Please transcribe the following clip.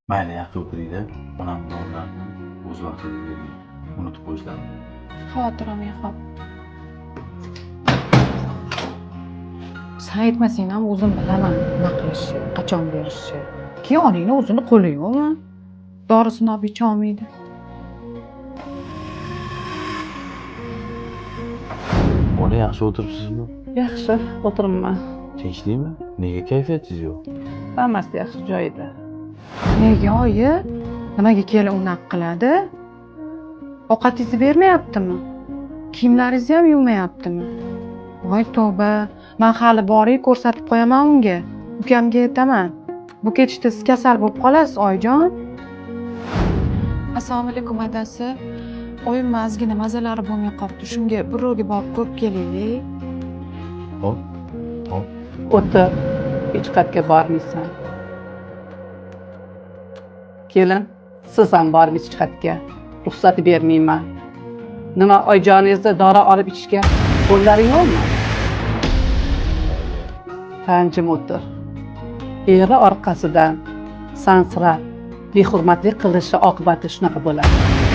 Mayli, yaxshi o'tiringlar. Onam dorilarni o'z vaqtida bering. Unutib qo'yishlarni. Xavotir olmang, xo'p. San aytmasang ham o'zim bilaman nima qilishni, qachon berishni. Keyin onangni o'zini qo'li yo'qmi? Dorisini olib icholmaydi. Ona, yaxshi o'tiribsizmi? Yaxshi o'tiribman. Tinchlikmi? Nega kayfiyatingiz yo'q? Hammasi yaxshi joyida. Nega oyi? Nimaga kelin unaqa qiladi? Ovqatingizni bermayaptimi? Kiyimlaringizni ham yuvmayaptimi? Voy tavba, man hali borib ko'rsatib qo'yaman unga. Ukamga aytaman. Bu ketishda siz kasal bo'lib qolasiz, oyijon. Assalomu alaykum, adasi. Oyimni ozgina mazalari bo'lmay qolibdi. Shunga birovga borib ko'rib kelaylik. Hop, hop. O'tir, hech qayerga bormaysan. Kelin, siz ham bormaysiz hech qayerga. Ruxsat bermayman. Nima, oyijoningizni dori olib ichishga qo'llaring yo'qmi? Tanjim o'tir. Eri orqasidan sansirab, behurmatlik qilishi oqibati shunaqa bo'ladi.